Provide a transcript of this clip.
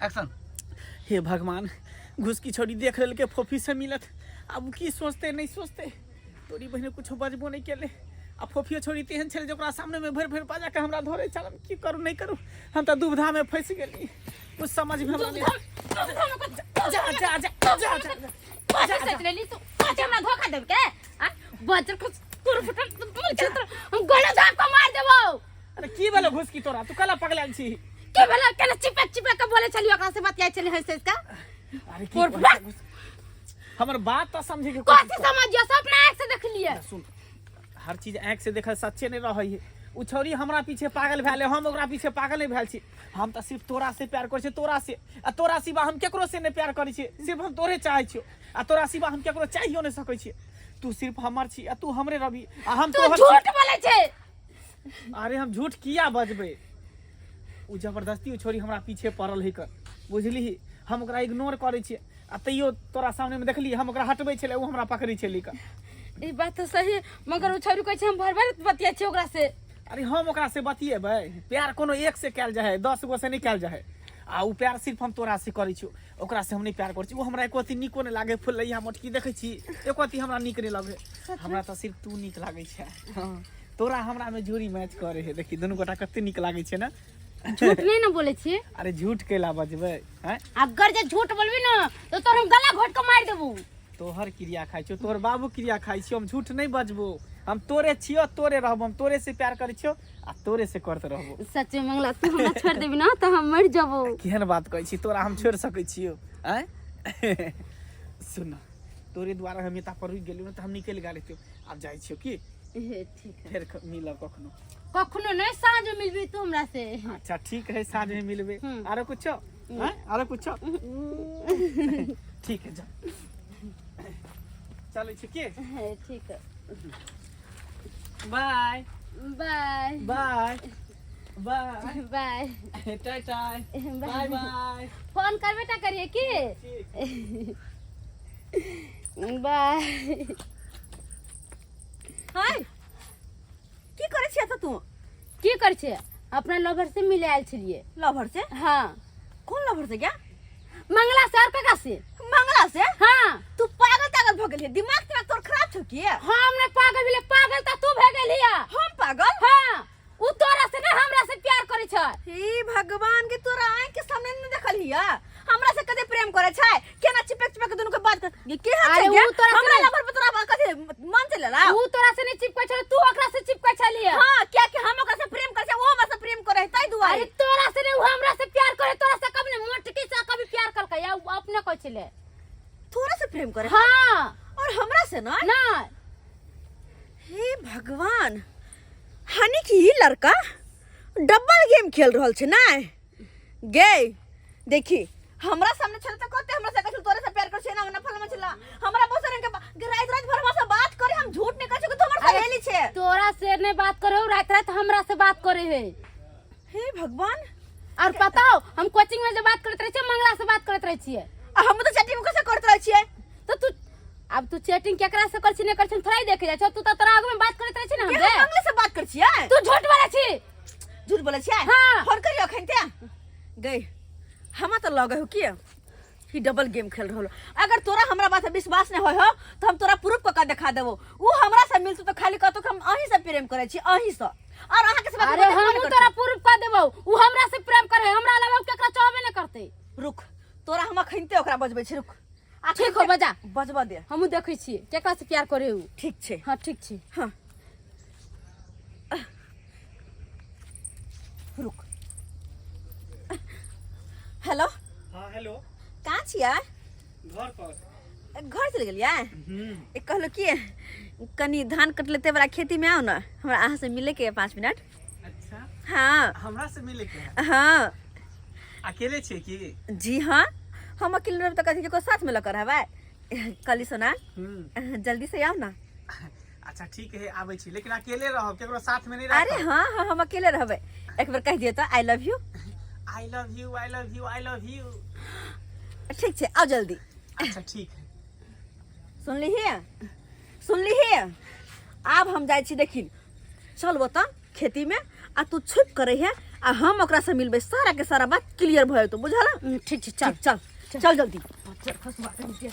Action. हे भगवान, घुसकी छोड़ी देख लेलकै फोफी से मिलत, आब की सोचते नहीं सोचते। तोरी बहिने कुछो बजबो नहीं केले, आ फोफियो छोड़ी तेहन छलै जे ओकरा सामने में भरि भरि बाजा के हमरा धरे छल। हम की करू नहीं करू, हम तऽ दुविधा में फंसि गेली, कुछ समझ में हमरा नहीं। जा जा जा जा जा जा सोच लेली तू आज हमरा धोखा देब के आ बजर को तोर फुटल तुम हम गला झाप के मार देबो। अरे की भेलो घुसकी तोरा, तू कला पगलायल छी? के भेलो केना चिपक चिपक के बोले छलियो, ओकरा से बतियाइ छली हंस हंस के। अरे की तोर कहै छै घुस- हमर बात तऽ समझे के कोशिश कथी समझियो, सब अपना आँख से देखलिए। कर। सुन, हर चीज आँखि से देखल सच्चे नहीं रहै है। उ छौरी हमरा पीछे पागल भेल है, हम ओकरा पीछे पागल नहीं भेल छी। हम तऽ सिर्फ तोरा से प्यार करै छी, तोरा से, आ तोरा सिवा हम केकरो से नहीं प्यार करै छी। सिर्फ हम तोरे चाहै छियौ, आ तोरा सिवा हम केकरो चाहियो नहीं सकै छी। तू सिर्फ हमर छी आ तू हमरे रहबी, आ हम तू तोहर छी। झूठ बोले छे। अरे हम झूठ किया बजबै? उ जबरदस्ती उ छोरी हमरा पीछे पड़ल है कर, बुझली? हम ओकरा इग्नोर करै छियै, आ तैयो तोरा सामने में देखली हम ओकरा हटबै छलै, उ हमरा पकड़ै छलै कर। ई बात तो सही है, मगर उ छोरी कहै छै हम भर भर बतियाइ छियै ओकरा से। अरे हम ओकरा से बतियेबै? प्यार कोनो एक से कयल जाइ है, 10 गो से नहीं कयल जाइ है। आ उ प्यार सिर्फ हम तोरा से करै छियौ, ओकरा से हम नहीं प्यार करै छी। उ हमरा एको अथी नीको नहीं लागे, फुलैया मोटकी देखै छी, एको अथी हमरा नीक नहीं लगे। हमरा तऽ सिर्फ तू नीक लागै छै। हाँ, तोरा हमरा में जोड़ी मैच करे है। देखी दुनू गोटा कते नीक लागै छै ने। झूठ नहीं ना बोले छी? अरे झूठ कैला बजबै हैं? अगर जे झूठ बोलबी ना तो तोर हम गला घोट के मार देबू। तोहर क्रिया खाइ छियौ, तोहर बाबू क्रिया खाइ छियौ, हम झूठ नहीं बजबो। हम तोरे छियौ, तोरे रहबो, हम तोरे से प्यार करै छियौ आ तोरे से करते रहबो। सच में मंगला, तू हमरा छोड़ देबी ना तो हम मर जबो। केहन बात कहै छी, तोरा हम छोड़ सकै छियौ? आँय सुन, तोरे द्वारा हम एता पर रुकि गेलियौ, तऽ हम निकलि गेल रहितियौ। आब जाइ छियौ की? हे, ठीक है। फेर मिलब कखनो। कखनो नहीं, साँझ में मिलबी तू हमरा से। अच्छा ठीक है, साँझ में मिलबे। आरो कुछो? आँय? आरो कुछो? ठीक है, जा चलै छी की? हे, ठीक है। Bye. Bye. Bye bye. Bye. Tata. Bye bye. Phone करबे टा करिए की? ठीक। बाय। हाय, की करै छियै तऽ तू? की करै छियै? अपना लवर से मिले आयल छलियै। लवर से? हाँ। कोन लवर से क्या? मंगला से। और कका से? मंगला से? हाँ। तू पागल तागल भऽ गेलही? दिमाग तिमाग तोर खराब छौ की? हम नहीं पागल भेलियै, पागल तऽ तू भए गेलही। हम पागल? हाँ, उ तोरा से नहीं हमरा से प्यार करे छै। हे भगवान के, तोरा आँख के सामने नहीं देखलही हमरा से कते प्रेम करे छै, केना चिपक चिपक के दुनू के बात कर ये के अरे छै गे? उ तोरा से हमरा नहीं- लवर पर तोरा कथी मन चले ला? उ तोरा से नहीं चिपकै छलै, तू ओकरा से चिपकै छलियै। हां, किया कि हम ओकरा से प्रेम करे छै, ओ हमरा से प्रेम करे है, ताहि दुआरे। अरे तोरा से नहीं, उ हमरा से प्यार करे। तोरा से कभी नहीं, मोटकी से कभी प्यार कलकै या उ अपने कहै छलै। तोरा से प्रेम करे? हाँ। और हमरा से ना? ना। हे भगवान, हानि कि ई लड़का डबल गेम खेल रहल छै ना गे। देखी हमरा सामने छल त कहते हमरा से कहल तोरे से प्यार कर छै ना ना फलमा छला हमरा बहुत सारे के रात रात भर हमरा से बात करे। हम झूठ नहीं कहै छै कि तू हमर अरे, सहेली छै। तोरा से नहीं बात करे हो, रात रात हमरा से बात करे है। हे भगवान। और पता हो, हम कोचिंग में जब बात करत रहे छियै, मंगला से बात करत रहे छियै। आ हम तो चैटिंग कैसे करत रहै छियै? तो तू अब तू चैटिंग केकरा से कर छी नहीं कर छी थोड़ा ही देखे जाइ छौ। तू तो तोरा आगू में बात करत रहे छी ना के हमरे। हम मंगले से बात कर छियै? तू झूठ बोले छी। झूठ बोले छियै? हाँ। फोन करियो अखन ते गई। हमरा तो लगे हो कि ही डबल गेम खेल रहल। अगर तोरा हमरा बात पे विश्वास नहीं होय हो तो हम तोरा प्रूफ क के देखा देबो। उ हमरा से मिलतौ तो खाली कहतो कि हम अहीं से प्रेम करै छी, अहीं से, और अहाँ के सिवा अरे केकरो हम देखबो नहि तोरा करतौ। प्रूफ कर देबो, उ हमरा से प्रेम करे, हमरा अलावा उ केकरा चाहबे नहीं करते। रुक, तोरा हम अखन ते ओकरा बजबै छी, रुक। ठीक हो, बजा। बजबऽ दे। हमहूँ देखै छियै केकरा से प्यार करे उ। ठीक छै। हाँ ठीक छै। हाँ रुक। हेलो। हाँ हेलो। कहाँ छियै? घर पर। घर चलि गेलियै? एक कहलहुँ कि कनि धान कटले ते बड़ा खेती में आउ ना, हमरा अहाँ से मिले के 5 मिनट। अच्छा। हाँ। हमरा से मिले के है? हाँ। अकेले छियै की? जी हाँ, हम अकेले रहब तऽ कथी केकरो साथ में लऽ कऽ रहबै? कहली सोना, जल्दी से आउ ना। अच्छा ठीक है, आबै छी, लेकिन अकेले रहब, केकरो साथ में नहीं रहब। अरे हाँ हाँ, हम अकेले रहबै। एक बेर कहि दियौ तऽ I love you. I love you, I love you, I love you. ठीक छै, आउ जल्दी। अच्छा ठीक है। सुनलिही सुनलिही? आब हम जाइ छी। देखी, चल ओतऽ खेती में आ तू छुप करे है आ हम ओकरा से मिलबै, सारा के सारा बात क्लियर भऽ जेतौ, बुझल? ठीक छै, चल। चल चल जल्दी। बज्जर खसुआ के।